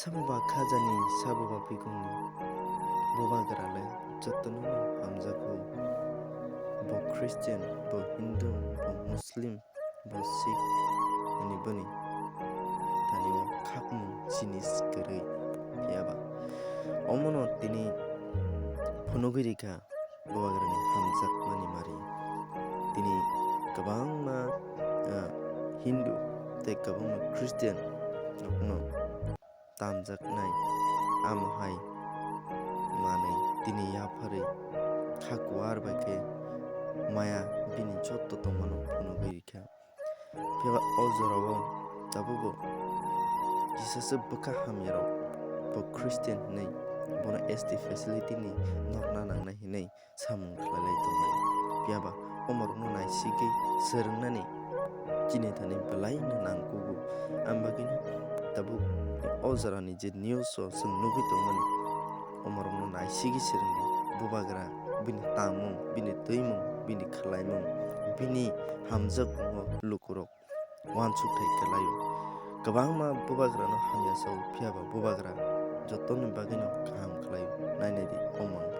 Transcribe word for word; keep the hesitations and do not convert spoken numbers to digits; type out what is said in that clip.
Sabo ba khajani, sabo ba pikungni, bubagra le jotono no hamjago. Bo Christian, bo Hindu, bo Muslim, bo Sikh, ani boni tani o khakmung jinis kwrwi. Phiya ba omono tini phunugwi rikha, bubagrani hamjakmani mari. Tini kwbangma, ah, Hindu tei kwbangma Christian rokno tamjaknai, amo hai manwi tini yapharwi kha kuar bai khe maya bini joto tongmano phunugwi rikha. Phiya ba o jorao tabukbo kisasa bwkha hamyarok bo Christian hwnwi bono S T facility ni nokna nangnai hwnwi samung khlailai tongnai. Phiya ba omorokno naisigwi swrwngnani chini thani belai no nangkugo. Ang bagwino tabuk o jorani je news o chwng nugwi tongmani, omorokno naisigwi swrwngdi. Bubagra bini tangmung, bini twimung, bini khwlaimung, bini hamjakmungo lukurok uansukthai kwlaio. Kwbangma bubagrano hamya sao, phiya ba bubagra jotoni bagwino kaham khlaio. Nainai di, o mang